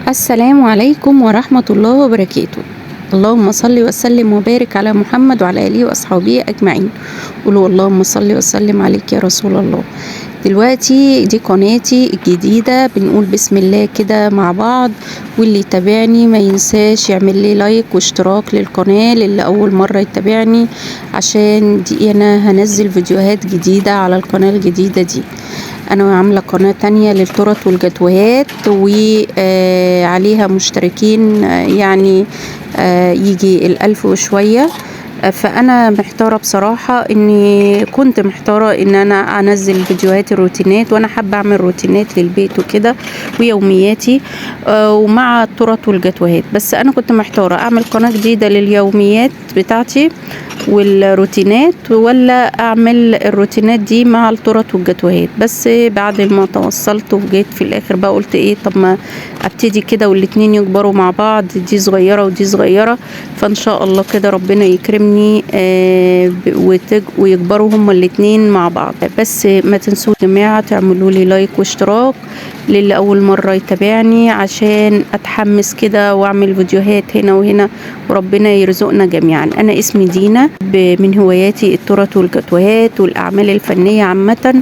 السلام عليكم ورحمة الله وبركاته. اللهم صل وسلم وبارك على محمد وعلى آله وأصحابه أجمعين. قولوا اللهم صل وسلم عليك يا رسول الله. دلوقتي دي قناتي الجديدة، بنقول بسم الله كده مع بعض، واللي يتابعني ما ينساش يعمل لي لايك واشتراك للقناة للي أول مرة يتابعني، عشان دي أنا هنزل فيديوهات جديدة على القناة الجديدة دي. أنا عاملة قناة تانية للتورت والجاتوهات وعليها مشتركين يعني يجي 1000 وشوية. فأنا محتارة بصراحة، إني كنت محتارة إن أنا أنزل فيديوهات الروتينات، وأنا حابة أعمل روتينات للبيت وكده ويومياتي ومع التورت والجاتوهات، بس أنا كنت محتارة أعمل قناة جديدة لليوميات بتاعتي والروتينات، ولا أعمل الروتينات دي مع التورت والجاتوهات. بس بعد ما توصلت وجيت في الآخر بقى قلت إيه، طب ما أبتدي كده والاتنين يكبروا مع بعض، دي صغيرة ودي صغيرة، فإن شاء الله كده ربنا يكرمني ويكبروا هما الاتنين مع بعض. بس ما تنسوا يا جماعة تعملوا لي لايك واشتراك للي أول مرة يتابعني، عشان أتحمس كده وأعمل فيديوهات هنا وهنا، وربنا يرزقنا جميعا. أنا اسمي دينا، من هواياتي التورت والجاتوهات والأعمال الفنية عامة.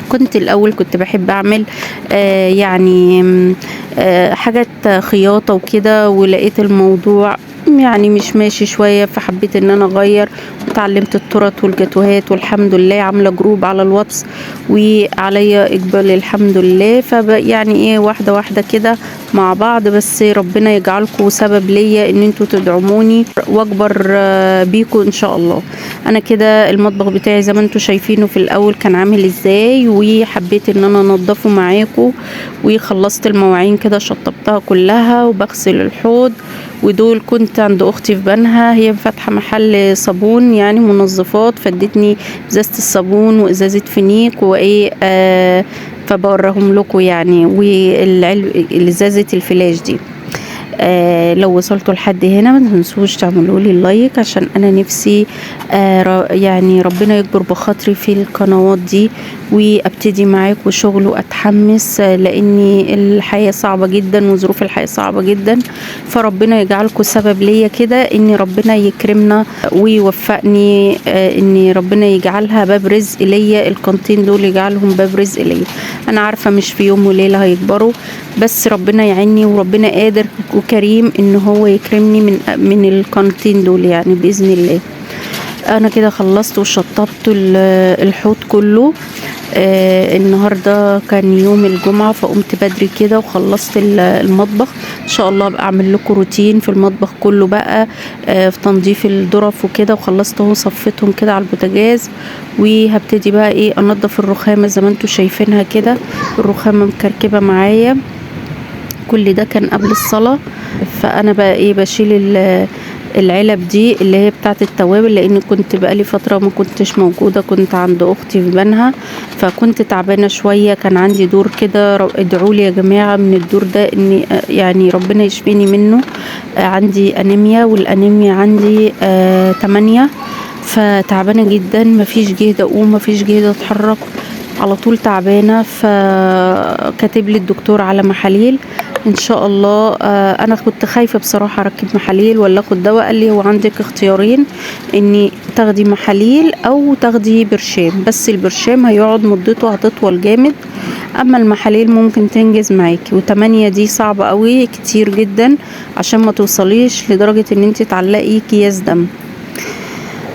كنت الأول كنت بحب أعمل يعني حاجات خياطة وكده، ولقيت الموضوع يعني مش ماشي شوية، فحبيت ان انا اغير وتعلمت التورت والجاتوهات، والحمد لله عاملة group على الواتس وعليا اقبال الحمد لله. يعني ايه، واحدة واحدة كده مع بعض، بس ربنا يجعلكم سبب ليا ان انتوا تدعموني واكبر بيكم ان شاء الله. انا كده المطبخ بتاعي زي ما انتوا شايفينه في الاول كان عامل ازاي، وحبيت ان انا انضفه معاكم، وخلصت المواعين كده شطبتها كلها، وبغسل الحوض. ودول كنت عند اختي في بنها، هي فاتحه محل صابون يعني منظفات، فادتني ازازه الصابون وازازه فينيك وايه فبوريهم لكم يعني، والعلب ازازه الفلاش دي. لو وصلتوا لحد هنا ما تنسوش تعملوا لي ال like، عشان انا نفسي يعني ربنا يكبر بخاطري في القنوات دي، وابتدي معاكم شغل واتحمس، لان الحياة صعبة جدا وظروف الحياة صعبة جدا. فربنا يجعلكم سبب ليا كده ان ربنا يكرمنا ويوفقني، ان ربنا يجعلها باب رزق ليا، القنطين دول يجعلهم باب رزق ليا. انا عارفة مش في يوم وليلة هيكبروا، بس ربنا يعيني وربنا قادر وكريم ان هو يكرمني من القنطين دول يعني باذن الله. انا كده خلصت وشطبت الحوض كله. النهارده كان يوم الجمعه، فقمت بدري كده وخلصت المطبخ. ان شاء الله ابقى اعمل لكم روتين في المطبخ كله بقى، في تنظيف الظرف وكده. وخلصت اهو، صفيتهم كده على البوتاجاز، وهبتدي بقى ايه انضف الرخامه زي ما انتم شايفينها كده. الرخامه مكركبه معايا، كل ده كان قبل الصلاه. فانا بقى ايه بشيل العلب دي اللي هي بتاعه التوابل، لان كنت بقالي فتره ما كنتش موجوده، كنت عند اختي في بنها، فكنت تعبانه شويه، كان عندي دور كده. ادعوا لي يا جماعه من الدور ده ان يعني ربنا يشفيني منه. عندي انيميا، والانيميا عندي 8، فتعبانه جدا، مفيش جهد اقوم، مفيش جهد اتحرك، على طول تعبانه. فكاتب لي الدكتور على محاليل ان شاء الله. انا كنت خايفه بصراحه اركب محاليل ولا اخد دواء. قال لي هو عندك اختيارين، اني تاخدي محاليل او تاخدي برشام، بس البرشام هيقعد مدته هتطول جامد، اما المحاليل ممكن تنجز معاكي. و8 دي صعبه قوي كتير جدا، عشان ما توصليش لدرجه ان انت تعلقي اكياس دم.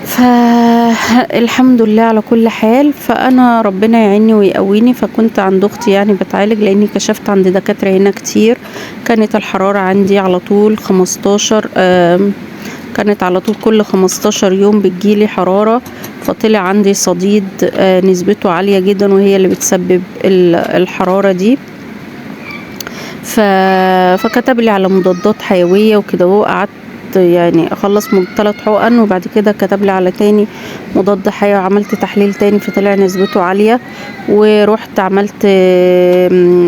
فالحمد لله على كل حال. فانا ربنا يعيني ويقويني. فكنت عند اختي يعني بتعالج، لاني كشفت عند دكاتره هنا كتير. كانت الحراره عندي على طول 15، كانت على طول كل 15 يوم بتجيلي حراره، فطلع عندي صديد نسبته عاليه جدا، وهي اللي بتسبب الحراره دي. فكتب لي على مضادات حيويه وكده. وقعدت يعني اخلص من 3 حقن، وبعد كده كتب لي على تاني مضاد حيوي، وعملت تحليل تاني فطلع نسبته عالية، ورحت عملت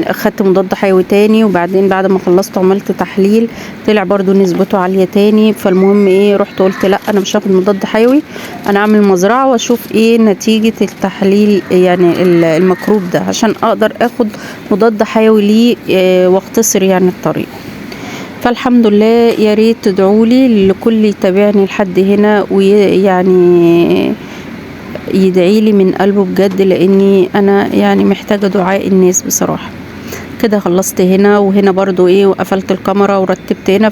اخدت مضاد حيوي تاني، وبعدين بعد ما خلصت عملت تحليل طلع برضو نسبته عالية تاني. فالمهم ايه، رحت قلت لا انا مش هاخد مضاد حيوي، انا اعمل مزرعة واشوف ايه نتيجة التحليل يعني الميكروب ده، عشان اقدر اخد مضاد حيوي ليه واختصر يعني الطريق. فالحمد لله. يا ريت تدعولي لكل يتابعني لحد هنا، ويعني يدعيلي من قلبه بجد، لاني انا يعني محتاجة دعاء الناس بصراحة. كده خلصت هنا، وهنا برضو ايه وقفلت الكاميرا ورتبت هنا.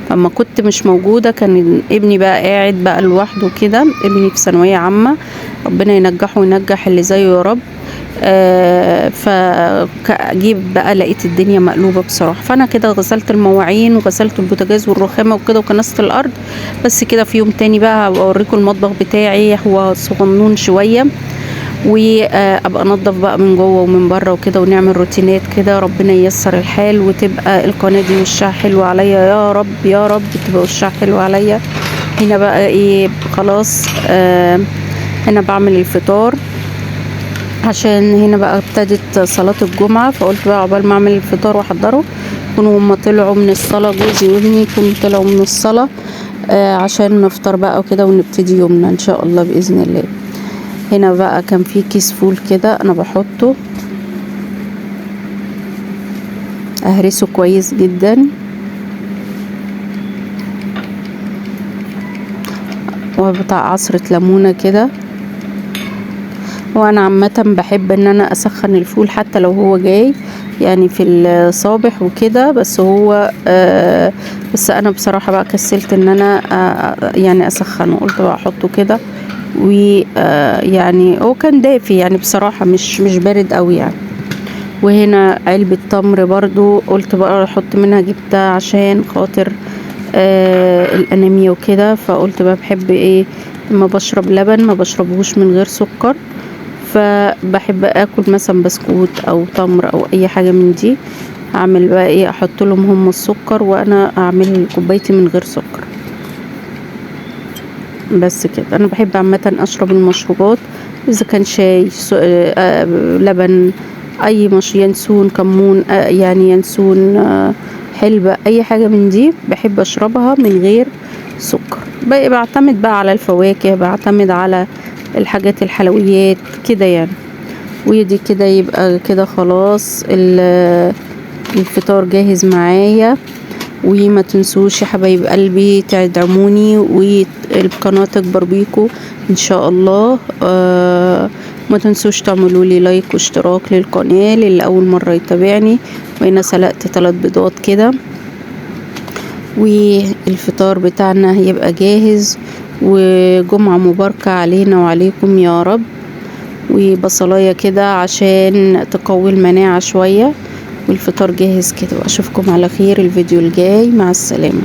فما كنت مش موجودة كان ابني بقى قاعد بقى لوحده كده، ابني في ثانوية عامة، ربنا ينجحه وينجح اللي زيه يا رب. فجيب بقى لقيت الدنيا مقلوبة بصراحة. فأنا كده غسلت المواعين وغسلت البوتاجاز والرخامة وكده، وكنست الأرض بس كده. في يوم تاني بقى هبقى أوريكم المطبخ بتاعي، هو صغنون شوية، وأبقى أنضف بقى من جوه ومن بره وكده، ونعمل روتينات كده. ربنا ييسر الحال وتبقى القناة دي وشها حلو عليا يا رب، يا رب تبقى وشها حلو عليا. هنا بقى ايه خلاص، هنا بعمل الفطار، عشان هنا بقى ابتدت صلاة الجمعة، فقلت بقى عقبال ما اعمل الفطار واحضره يكونوا هما طلعوا من الصلاة، جوزي وابني يكونوا طلعوا من الصلاة، عشان نفطر بقى وكده ونبتدي يومنا ان شاء الله بإذن الله. هنا بقى كان في كيس فول كده انا بحطه اهرسه كويس جدا، وبتاع عصرة ليمونة كده. وانا عامة بحب ان انا اسخن الفول حتى لو هو جاي يعني في الصابح وكده، بس هو بس انا بصراحة بقى كسلت ان انا يعني اسخنه، قلت بقى احطه كده، ويعني هو كان دافي يعني بصراحة، مش بارد قوي يعني. وهنا علبة تمر برضو قلت بقى احط منها، جبتها عشان خاطر الانيميا وكده، فقلت بقى بحب ايه لما بشرب لبن ما بشربهوش من غير سكر، فبحب اكل مثلا بسكوت او تمر او اي حاجة من دي. اعمل بقى ايه، احط لهم هم السكر وانا اعمل كوبايتي من غير سكر بس كده. انا بحب عامة اشرب المشروبات، اذا كان شاي، لبن، اي ينسون، كمون، يعني ينسون، حلبة، اي حاجة من دي بحب اشربها من غير سكر. بعتمد بقى على الفواكه، بعتمد على الحاجات الحلويات كده يعني. ودي كده يبقى كده خلاص الفطار جاهز معايا. وما تنسوش يا حبايب قلبي تدعموني والقناة تكبر بيكو ان شاء الله. ما تنسوش تعملوا لي لايك واشتراك للقناة للي اول مرة يتابعني. وهنا سلقت 3 بيضات كده، والفطار بتاعنا هيبقى جاهز. وجمعة مباركة علينا وعليكم يا رب. وبصلاية كده عشان تقوي المناعة شوية. والفطار جاهز كده، واشوفكم على خير الفيديو الجاي. مع السلامة.